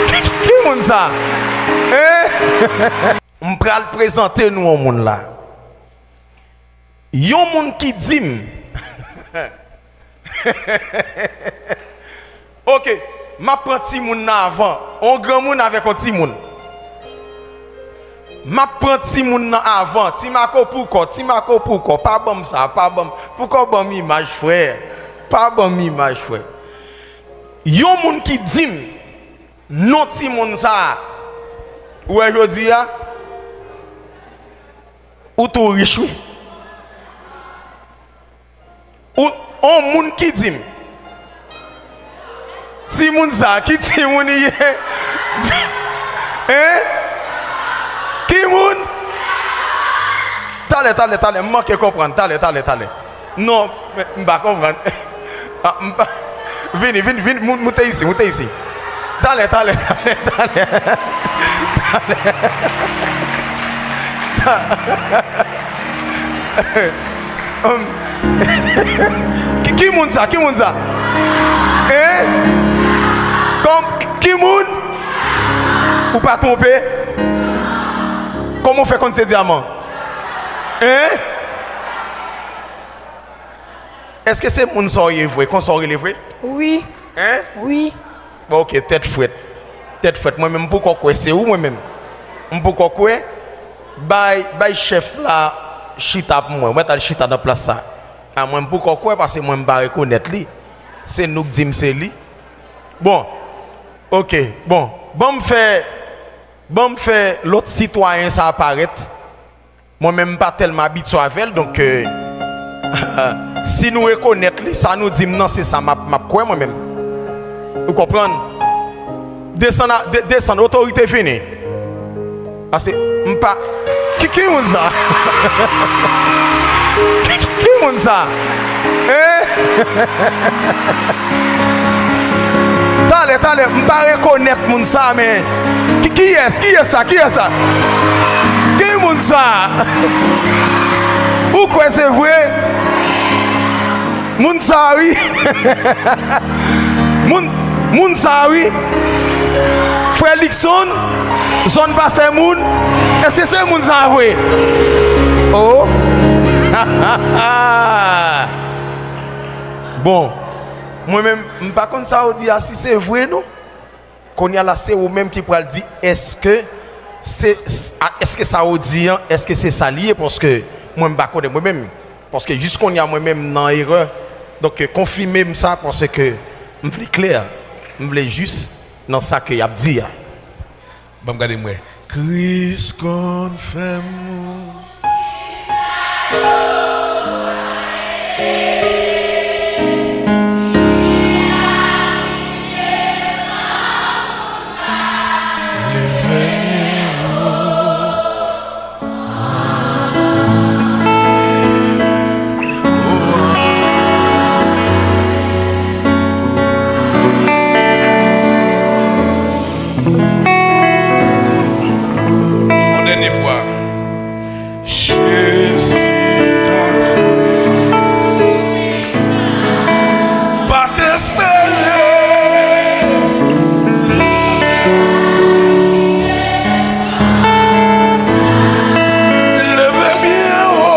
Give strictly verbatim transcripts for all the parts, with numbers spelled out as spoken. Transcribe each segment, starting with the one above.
Ki, ki, ki moun sa? Hein? M pral prezante nou yon moun la. Yon moun ki di m. Ok, m ap pran timoun nan avan. Yon granmoun avèk yon timoun. M ap pran timoun nan avan. Ti Mako poukò, Ti Mako poukò. Pa ban m sa, pa ban m. Poukò ban m imaj, frè? Pa ban m imaj, frè. Yon moun ki di m non timoun sa a. Ou wè jodi a, ou tou rich, wi. Ou, on moun ki di m, timoun sa, ki timoun li ye? Hein? Ki moun? Talè, talè, talè, m manke konprann. Talè, talè, talè. Non, men m pa konprann. Ah, m pa, vini, vini, vini, mou-, moute isi, moute isi. Talè, talè, talè, talè. Talè. Ta-, um, ki, ki moun sa? Ki moun sa? Hein? Kòm, ki moun? Ou pa twonpe? Kòman w fè konn se dyaman? Hein? Èske se moun sa w ye vre? Konsa w rele vre? Wi. Hein? Wi. Bon, ok, tèt frèt. Tèt frèt. Mwen menm, m poko kwè se ou, mwen menm. M poko kwè. Bay, bay chèf la chita pou mwen. Mwen t al chita nan plas sa. A mwen, m poko kwè, paske mwen, m pa rekonèt li. Se nou k di m se li. Bon. Ok. Bon. Ban m fè, ban m fè lòt sitwayen sa a parèt. Mwen menm, m pa tèlman abitye avè l, donk, euh, si nou rekonèt li, sa nou di m nan, se sa m ap, m ap kwè mwen menm. Ou konprann? Desann a, de-, desann, otorite vini. Pase, m pa, ki, ki moun sa? Ki, ki, ki moun sa? Hein? Talè, talè, m pa rekonèt moun sa, men ki, kiyès, kiyès sa, kiyès sa? Ki moun sa? Ou kwè se vre? Moun sa, wi. Moun, moun sa, wi. Frè Luckson, zòn pa fè moun. Èske se moun sa vre? Oh. Bon, mwen menm, m pa konn sa w di a, si se vre, non. Kounye a la, se ou menm ki pral di, èske se, a, èske sa ou di an, èske se sa li ye? Paske mwen, m pa konnen mwen menm. Paske jis kounye a, mwen menm, m nan erè. Donk, konfime m sa, paske m vle klè. M vle jis nan sa ke y ap di a. Ban m gade m wè. Kris konn fè moun. Leve pye w. Yon dènye fwa. Jezi ta fè. Pa t espere. Leve byen wo.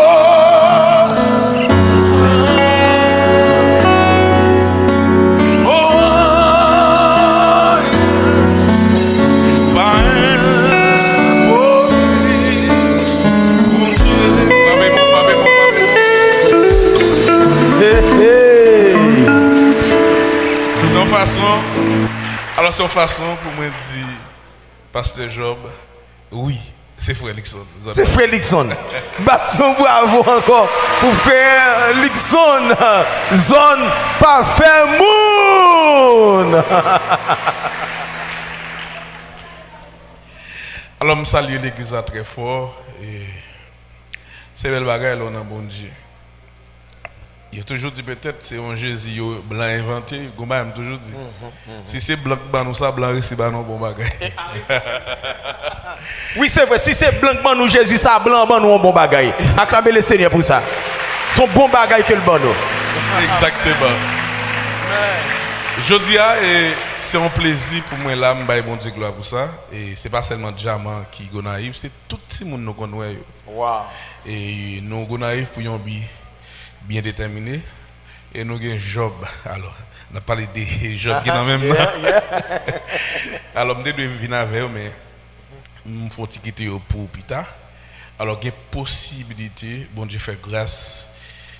Se yon fason, alò, se yon fason pou mwen di Pastè Job, wi, se frè Luckson. Se frè Luckson. Bat yon bravo ankò pou frè Luckson. Zòn pa fè moun. Alò, m salye legliz la trè fò. E se bèl bagay lè w nan Bondye. Yo toujou di petèt se yon Jezi yo blan envante, gon bagay m toujou di. Si se blan k ban nou sa, blan resi ba nou yon bon bagay. Wi, se vre, si se blan k ban nou Jezi sa, blan an ban nou yon bon bagay. Aklame Lesenyè pou sa. Se yon bon bagay ke l ban nou. Egzakteman. Jodi a, e, Se yon plezi pou mwen la, m bay Bondye glwa pou sa. E se pa sèlman Dyaman ki Gonayiv, se tout timoun nou konn wè yo. Wow. E nou Gonayiv pou yon bi byen detèmine. E nou gen Jòb. Alò, n ap pale de Jòb ki nan menm nan. Yeah, yeah. Alò, m te dwe vin avè yo, men m fè yon ti kite yo pou pita. Alò, gen posibilite Bondye fè gras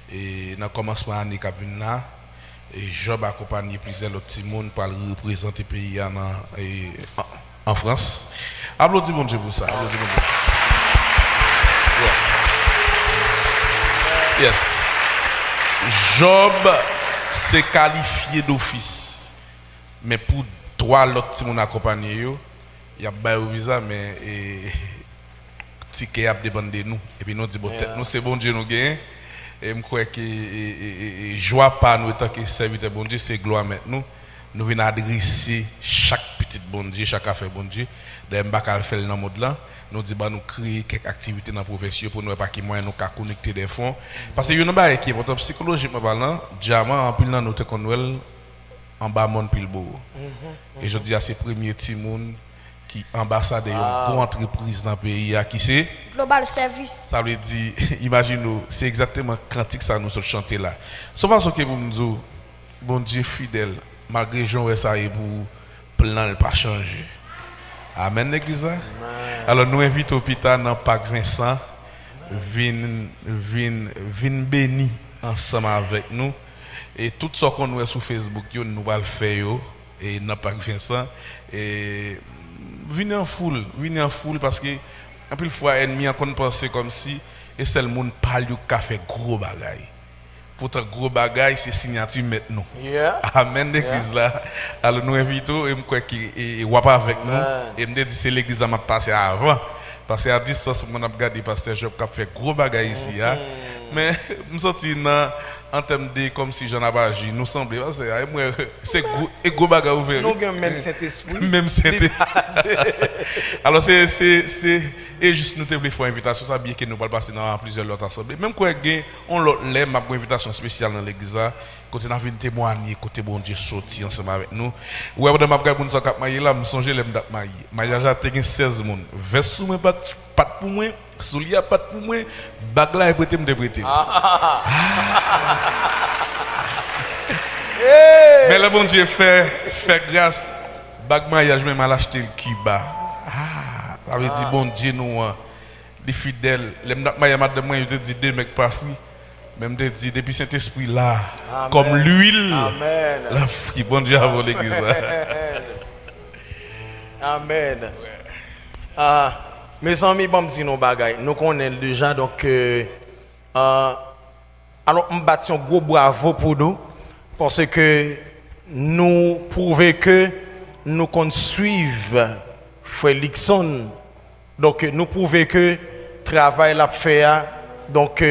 e nan kòmansman ane k ap vin la, e Jòb akonpanye plizyè lòt timoun pral reprezante peyi a nan, e, an, an Frans. Aplodi Bondye pou sa. Aplodi Bondye pou sa. Yeah. Yes. Jòb se kalifye dofis. Men pou twa lòt timoun akonpanye yo, y ap ba yo viza, men, e, tikè ap depann de nou. Epi nou di, bon, tèt nou, se Bondye nou genyen. E m kwè ke, e, e, e, e, jwa pa nou, etanke sèvitè Bondye, se glwa Mèt nou. Nou vin adrese chak pitit Bondye, chak afè Bondye. Dayè, m pa ka al fè l nan mond lan. Nou di, ban nou kreye kèk aktivite nan pwovens yo pou nou wè pa ki mwayen nou ka konekte dè fon. Paske youn nan bagay ki enpòtan, sikolojikman palan, Dyaman, anpil nan nou te konn wè l anba mòn Pilbowo. E jodi a, se premye timoun ki anbasadè yon gwo antrepriz nan peyi a, ki se Global Service. Sa vle di, imajine w, se egzakteman kantik sa nou sot chante la. Se yon fason ke pou m di w, Bondye fidèl, malgre jan w wè sa ye pou ou, plan l pa chanje. Amèn, legliz la? Amèn. Alò, nou envite w pita nan Pak Vensan, vin, vin, vin beni ansanm avèk nou. E tout sa w konn wè sou Facebook yo, nou pral fè yo, e nan Pak Vensan. E vini an foul, vini an foul, paske anpil fwa, ènmi an konn panse kòmsi e sèl moun pa l yo k ka fè gwo bagay. Poutan, gwo bagay, se siyati Mèt nou. Yeah. Amèn, legliz la. Alò, nou envite w, e m kwè ke, e, e w ap avèk nou. Amèn. E m te di, se legliz la m ap pase avan. Paske a distans, mwen ap gade pastè Jòb k ap fè gwo bagay isi a. Men, m santi nan, an tèm de kòmsi jan n ap aji, nou sanble. Pastè a, e mwen, se gwo, e gwo bagay ou fè, wi. Nou gen menm Sentespri. Menm Sentespri. Alò, se, se, se, e jis nou te vle fè yon envitasyon sa, byenke nou pral pase nan plizyè lòt asanble. Men m kwè gen yon lòt lè, m ap gen yon envitasyon espesyal nan legliz la, kote n a vin temwanye kote Bondye soti ansanm avèk nou. Ou wè, pandan m ap gade moun sa k ap marye la, m sonje lè m t ap marye. Maryaj la te gen sèz moun. Vès sou mwen pa t, pa t pou mwen, soulye a pa t pou mwen, bag la e prete m te prete l. Men lè Bondye fè, fè gras, bag maryaj mwen, m al achte l Kiba. Ah, sa vle di Bondye nou an, li fidèl. Lè m t ap marye a madanm mwen, yo te di de mèg pa fri. Men m te di, depi Sentespri la, kòm luil, l ap fri. Bondye avè w, legliz la. Amèn. Ah, mezanmi, ban m di nou yon bagay. Nou konnen l deja, donk, euh, ah, alò, m bat yon gwo bwavo pou nou, paske nou pwouve ke nou konn swiv frè Luckson. Donk, nou pwouve ke travay l ap fè a, donk,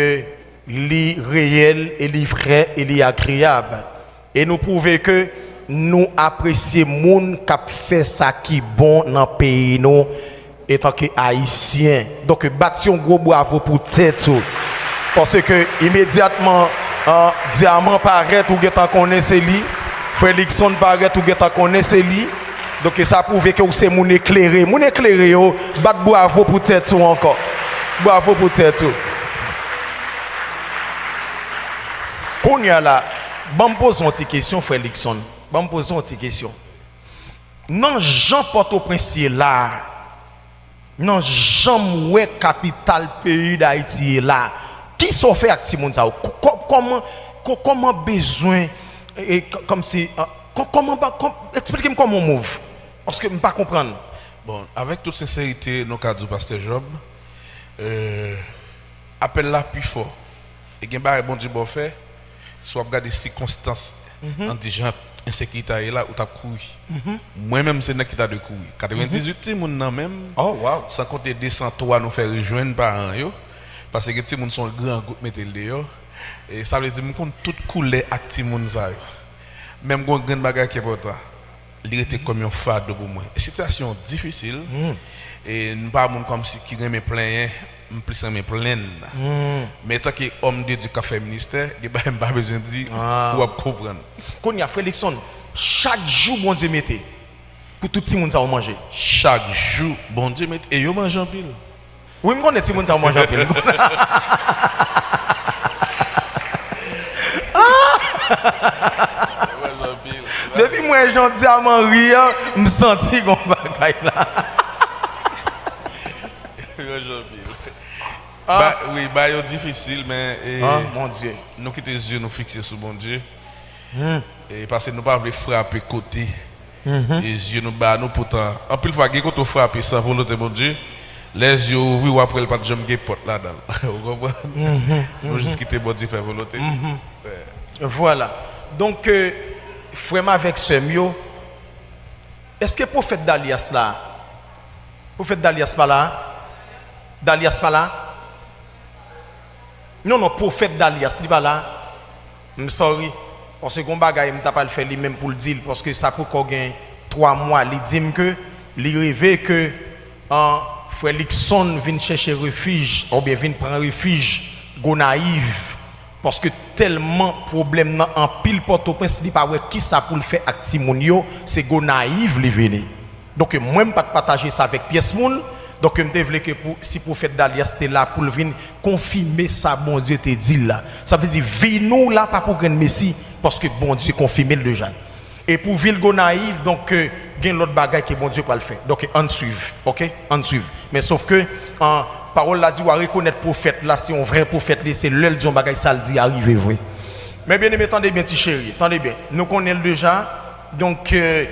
li reyèl e li vrè e li agreyab. E nou pwouve ke nou apresye moun k ap fè sa ki bon nan peyi nou, etanke Ayisyen. Donk, bat yon gwo bwavo pou tèt ou. Paske imedyatman, an, Dyaman parèt, ou gentan konnen se li. Frè Luckson parèt, ou gentan konnen se li. Donk, sa pwouve ke ou se moun eklere. Moun eklere yo, bat bwavo pou tèt ou ankò. Bwavo pou tèt ou. Kounye a la, ban m poze yon ti kesyon, frè Luckson. Ban m poze yon ti kesyon. Nan jan Pòtoprens ye la, nan jan m wè kapital peyi Dayiti ye la, kisa w fè ak timoun sa yo? Kò-, kò-, kòman, kò-, kòman bezwen, e, e, kò-, kòmsi, a, kò-, kòman pa, kò-, eksplike m kòman w move. Paske m pa konprann. Bon, avèk tout senserite, nou ka di w, pastè Jòb, euh, apèl la pi fò. E gen bagay Bondye ba w fè, si w ap gade sikonstans, ann di jan ensekirite a ye la, ou t ap kouri. Mwen menm, se nèg ki ta dwe kouri. Katrevendizwit timoun nan men m, san konte de san twa nou fè rejwenn paran yo, paske gen timoun se yon grangou k mete l deyò. E sa vle di, m konn tout koulè ak timoun sa yo. Men m gen yon grenn bagay ki enpòtan. Li rete kòm yon fado pou mwen. Sitiyasyon difisil. E m pa moun kòmsi ki renmen plenyen, m plis renmen plenn. Men etanke òm de Dye k ap fè ministè, gen bagay m pa bezwen di, ou ap konprann. Kounye a, frè Luckson, Chak jou Bondye mete pou tout timoun sa yo manje. Chak jou Bondye mete, e yo manje anpil. Wi, m konnen timoun sa yo manje anpil. Yo manje anpil. Depi m wè jan dyaman ri an, m santi gon bagay la. Yo manje anpil. Ah. Ba, wi, ba yo difisil, men, e, ah, mon Dieu, nou kite zye nou fikse sou Bondye. Hmm. E paske nou pa vle frape kote, mhm, e zye nou ba nou, poutan anpil fwa gen kote w frape san volonte Bondye. Lè zye w ouvri, w ap wè l pa t janm gen pòt ladan l. Ou konprann? Mhm, nou, mhm, jis kite Bondye fè volonte li. Mhm. Wè. Vwala. Donk, e, frè m avèk sè m yo, èske pwofèt Dalyas la? Pwofèt Dalyas pa la? Dalyas pa la? Non, non, pwofèt Dalyas, li pa la. M sorry. Paske gon bagay m ta pral fè li menm pou l di l, paske sa poko gen twa mwa, li di m ke li reve ke, an, frè Luckson vin chèche refij, oubyen vin pran refij Gonayiv. Paske tèlman pwoblèm nan anpil Pòtoprens, li pa wè kisa pou l fè ak timoun yo, se Gonayiv li vini. Donk, mwen, m pa t pataje sa avèk pyès moun. Donk, m te vle ke pou, si pwofèt Dalyas te la pou l vin konfime sa Bondye te di l la. Sa vle di, vi nou la pa pou grenn mesi, paske Bondye konfime l deja. E pou vil Gonayiv, donk, gen lòt bagay ke Bondye pral fè. Donk, ann swiv, oke? Ann swiv. Men sof ke, an, pawòl la di w a rekonèt pwofèt la, se yon vrè pwofèt li, se lè l di yon bagay, sa l di a rive vre. Men byeneme, tande byen, ti cheri, tande byen. Nou konnen l deja. Donk, e,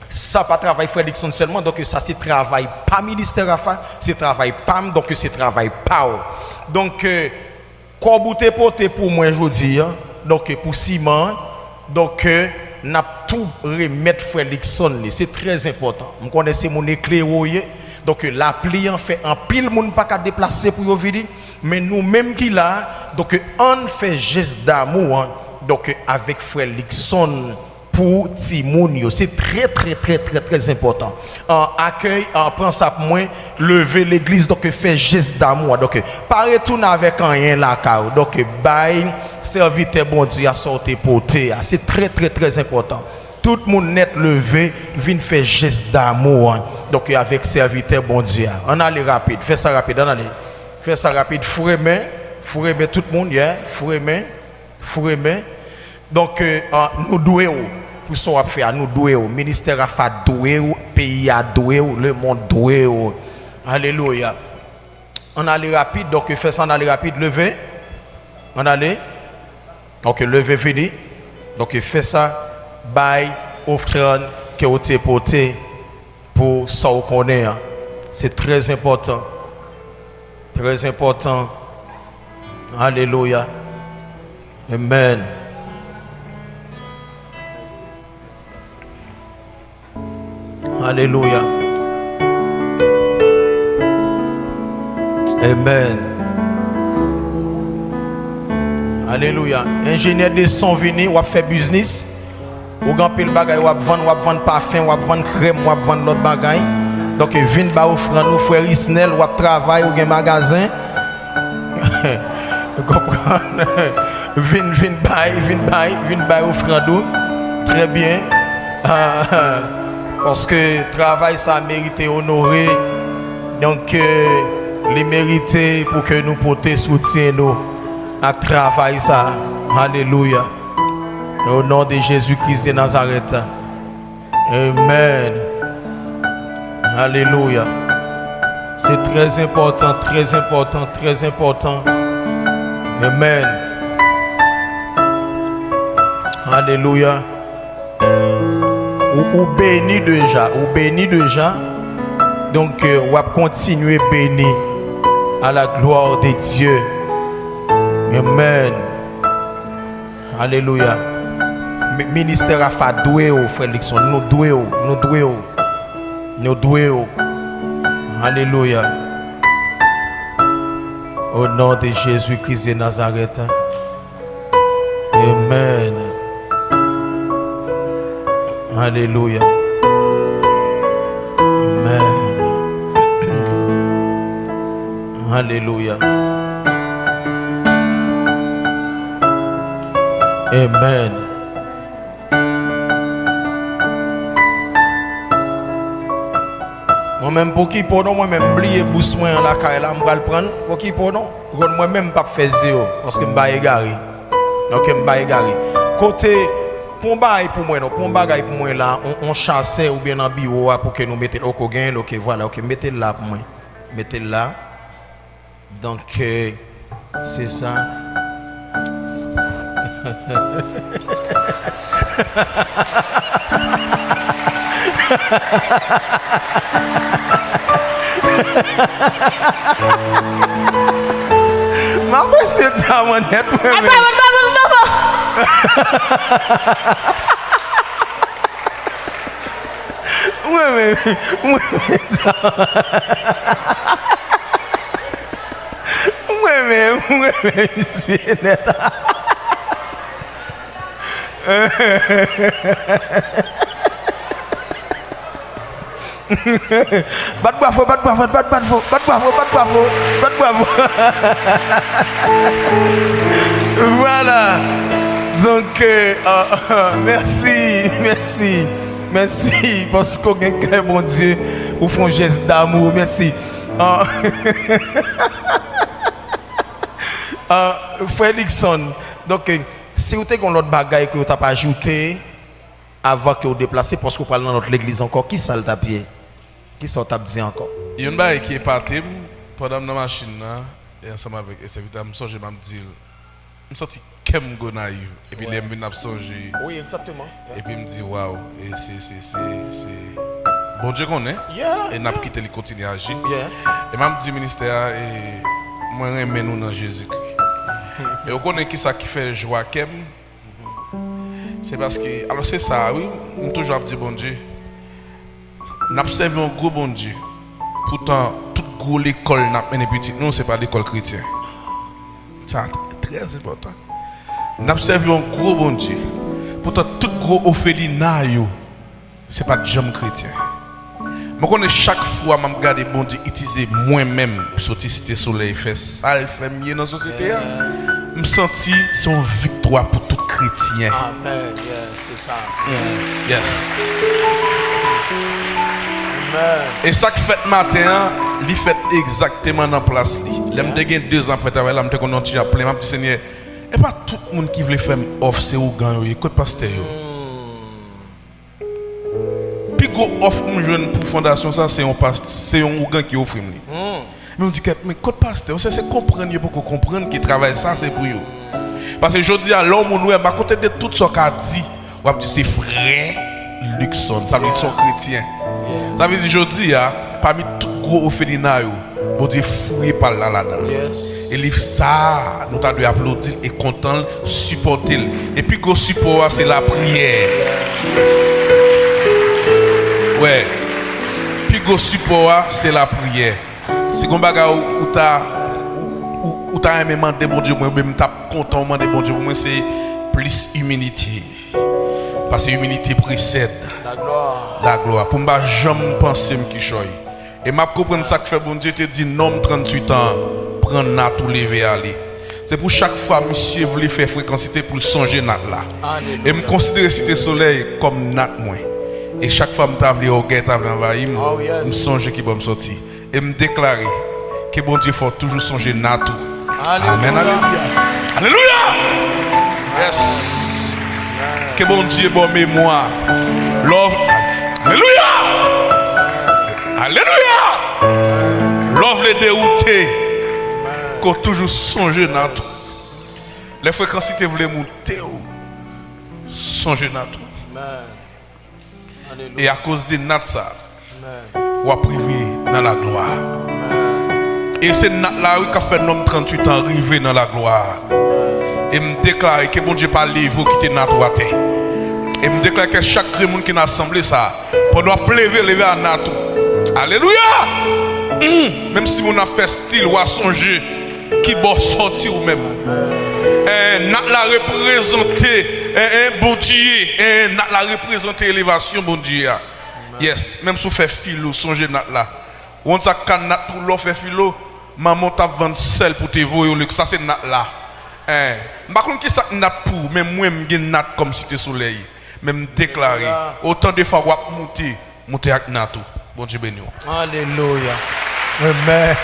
Sa pa travay frè Luckson sèlman, donk sa se travay pa Ministè Rapha, se travay pa m, donk se travay pa w. Donk, e, kòb ou te pote pou mwen jodi a, donk pou siman an, donk, e, n ap tou remèt frè Luckson li. Se trè enpòtan. M konnen se moun eklere w ye, donk lapli an fè anpil moun pa ka deplase pou yo vini, men nou menm ki la, donk ann fè jès damou an, donk avèk frè Luckson, pou timoun yo. Se trè, trè, trè, trè, trè enpòtan. An, akèy, an, pran sa pou mwen, leve legliz, donk fè jès damou a. Donk, pa retounen avèk anyen lakay ou. Donk, bay sèvitè Bondye a sa w te pote a. Se trè, trè, trè enpòtan. Tout moun nèt leve, vin fè jès damou a. Donk, avèk sèvitè Bondye a. Ann ale rapid, fè sa rapid, ann ale. Fè sa rapid, foure men, foure men tout moun, yeah, foure men. Foure men. Donk, e, an, nou dwe w. Pou sa w ap fè a, nou dwe w. Ministè Rapha dwe w. Peyi a dwe w. Lemonn dwe w. Alelouya. Ann ale rapid. Donk, fè sa, ann ale rapid. Leve. Ann ale. Donk, leve vini. Donk, fè sa. Bay ofrann ke w te pote pou sa w konnen an. Se trè enpòtan. Trè enpòtan. Alelouya. Amen. Alelouya. Amen. Alelouya. Enjenyè de son vini, w ap fè biznis. Ou gen anpil bagay w ap vann, w ap vann pafen, w ap vann krèm, w ap vann lòt bagay. Donk, vin bay ofrann ou, frè Risnel, w ap travay, ou gen magazen. Ou konprann? Vin, vin bay, vin bay, vin bay ofrann ou. Trè byen. Paske travay sa merite onore. Donk, e, li merite pou ke nou pote soutyen nou ak travay sa. Alelouya. Au nom de Jésus-Christ de Nazareth. Amen. Alelouya. Se trè enpòtan, trè enpòtan, trè enpòtan. Amen. Alelouya. Ou, ou beni deja, ou beni deja. Donk, e, w ap kontinye beni. À la gloire de Dieu. Amen. Alelouya. Mi-, ministè Rapha dwe w, frè Luckson. Nou dwe w, nou dwe w. Nou dwe w. Alelouya. Au nom de Jésus-Christ de Nazareth. Amen. Alelouya. Amen. Alelouya. Amen. Mwen menm, pokipo non, mwen menm, m bliye bous mwen an lakay la, m pral prann. Pokipo non. Ou konn, mwen menm, m p ap fè zewo, paske m pa egare. Ok, m pa egare. Kote, pran bagay pou mwen non, pran bagay pou mwen la, on, on chasè oubyen nan biwo a pou ke nou mete l. Ok, ou genyen l, ok, vwala, ok, mete l la pou mwen. Mete l la. Donk, euh, se sa. M apresye Diamond nèt, mwen menm. Mwen menm, mwen menm. Mwen menm, mwen menm, misye nèt. Bat bravo, bat bravo, bat, bat bravo, bat bravo, bat bravo, bat bravo. Vwala. Donk, euh, euh, mèsi, mèsi, mèsi, paske w gen kè Bondye, ou fè yon jès damou, mèsi. Ah. Ah, frè Luckson, donk, si w te gen yon lòt bagay ke w t ap ajoute avan ke w deplase, paske w pral nan lòt legliz ankò, kisa l t ap ye? Kisa w t ap di ankò? Yon bagay ki epate m, pandan m nan machin nan, e ansanm avèk sèvitè a, m sonje m ap di l, m santi kè m Gonayiv. Epi lè m vin ap sonje, wi, egzakteman. Epi m di, waw, e se, se, se, se, Bondye konnen. E n ap kite li kontinye aji. E m ap di ministè a, e mwen renmen nou nan Jezikri. E w konnen kisa ki fè jwa kè m? Se paske, alò, se sa, wi, m toujou ap di Bondye, n ap sèvi yon gwo Bondye. Poutan, tout gwo lekòl n ap mennen pitit nou, se pa lekòl kretyen. Sa trè enpòtan. N ap sèvi yon gwo Bondye. Poutan, tout gwo ofelina yo, se pa t janm kretyen. Mwen konnen chak fwa m ap gade Bondye itilize mwen menm, soti Site Solèy, fè sa l fè m ye nan sosyete a, m santi se yon viktwa pou tout kretyen. Amèn. Yes, se sa. Mm, yes. Amèn. E sa k fèt maten an, li fèt egzakteman nan plas li. Lè m te gen dezan ap fè travay la, m te konn yon ti jan plen, m ap di, Senyè, e pa tout moun ki vle fè m òf, se ougan yo ye. Kot pastè yo? Pi gwo òf m jwenn pou fondasyon sa, se yon past-, se yon ougan ki ofri m li. Men m di, kèt, men kot pastè yo? Se, se konprann yo poko konprann ke travay sa se pou yo. Paske jodi a, lè yon moun wè, ba kote de tout sa w ka di, w ap di se frè Luckson. Sa vle di se yon kretyen. Sa vle di jodi a, pami tout gwo ofelina yo, Bondye fouye pa l la ladan l. E li sa, nou ta dwe aplodi l e kontan l, sipòte l. E pi gwo sipò a, se lapriyè. Wè. Pi gwo sipò a, se lapriyè. Si gon bagay ou, ou ta, ou, ou, ou ta renmen mande Bondye pou mwen, oubyen m t ap kontan ou mande Bondye pou mwen, se plis imilite. Paske imilite presèd laglwa. Pou m pa janm panse m kichòy. E m ap konprann sa k fè Bondye te di nonm tranntuit an, pran nat ou leve ale. Se pou chak fwa misye vle fè frekansite pou l sonje nat la. E m konsidere Site Solèy kòm nat mwen. E chak fwa m ta vle ògèy ta vle anvayi m, m sonje ki bò m soti. E m deklare ke Bondye fè w toujou sonje nat ou. Amèn, alelouya. Alelouya! Yes. Ke Bondye ba w memwa. Lè w, alelouya! Alelouya! Lè w vle dewoute, ke w toujou sonje nat ou. Lè frekansite vle moute w, sonje nat ou. E akoz de nat sa, w ap rive nan laglwa. E se nat la, wi, k ap fè nonm tranntuit an rive nan laglwa. E m deklare ke Bondye pa leve w kite nat ou atè. E m deklare ke chak grenn moun ki nan asanble sa, pandan w ap leve, leve a nat ou. Alelouya! Hmm, menm si moun ap fè stil, w a sonje ki bò sòti ou menm. Eh, nat la reprezante, eh, eh, Bondye. Eh, nat la reprezante elevasyon Bondye a. Yes, menm si w fè filo, sonje nat la. Ou konn sa k ka nat ou lè w fè filo, manman w t ap vann sèl pou te voye w, sa se nat la. Eh, m pa konn kisa k nat pou ou, men mwen m gen nat kòm Site Solèy. Men m deklare, otan de fwa w ap moute, moute ak nat ou. Bondye beni w. Alelouya. Amen.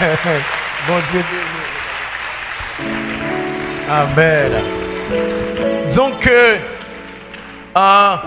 Bondye beni. Amen. Donk, euh, ah,